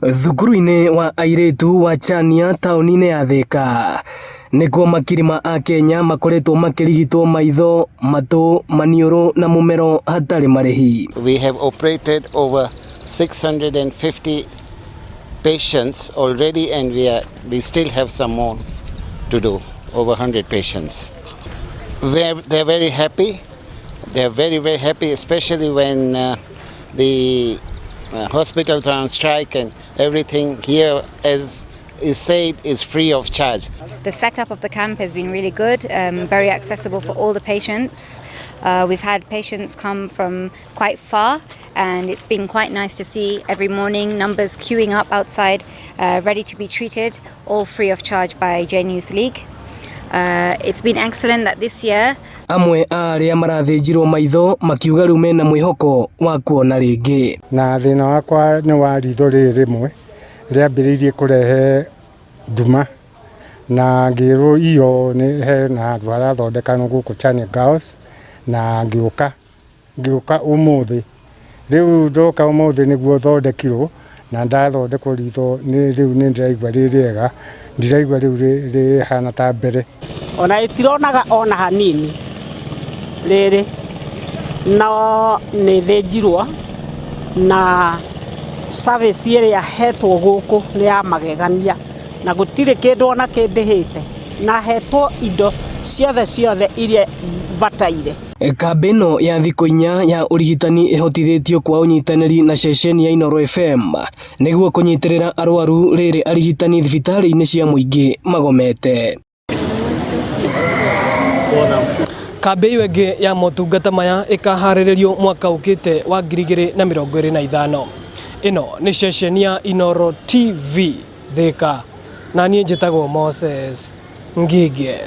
Thukuru-inĩ wa airĩtu wa Chania taũni-inĩ ya Thĩka nĩkuo makiri ma Akenya makoretwo makĩrigitwo maitho, matũ, maniũrũ na mũmero hatarĩ marĩhi. We have operated over 650 patients already and we, are, we still have some more to do, over 100 patients. They're, they're very happy. They're very, very happy, especially when the hospitals are on strike and everything here, as is said, is free of charge. The setup of the camp has been really good, very accessible for all the patients. We've had patients come from quite far, and it's been quite nice to see every morning numbers queuing up outside, ready to be treated, all free of charge by Jane Youth League. It's been excellent that this year Amwe a arĩa marathĩnjirwo maitho makiuga rĩu mena mwĩhoko wa kuona rĩngĩ. Na thĩna wakwa nĩ wa ritho rĩrĩ rĩmwe rĩambĩrĩirie kũrehe nduma na ngĩrwo iyo nĩ hena handũ harathondekanwo gũkũ Chania Girls na ngĩũka ngĩũka ũmũthĩ rĩu ndoka ũmũthĩ nĩguo thondekirwo na ndathondekwo ritho nĩ rĩu nĩ ndĩraigua rĩ rĩega ndiraigua rĩu rĩhana ta mbere. Ona ĩtironaga ona hanini rĩrĩ no nĩ thĩnjirwo na service ĩrĩa hetwo gũkũ nĩ ya magegania na gũtirĩ kĩndũ ona kĩndĩhĩte na hetwo indo ciothe ciothe iria bataire. Kambĩ ĩno ya thikũ inya ya ũrigitani ĩhotithĩtio kwa ũnyitanĩri na ceceni ya Inooro FM nĩguo kũnyitĩrĩra arwaru rĩrĩ arigitani thibitarĩ-inĩ cia mũingĩ magomete. Kambĩ ĩyo ĩngĩ ya motungata maya ĩkaharĩrĩrio mwaka ũkĩte wa 2025. Ĩno nĩ ceceni ya Inooro TV Thĩka na niĩ njĩtagwo Moses Ngige.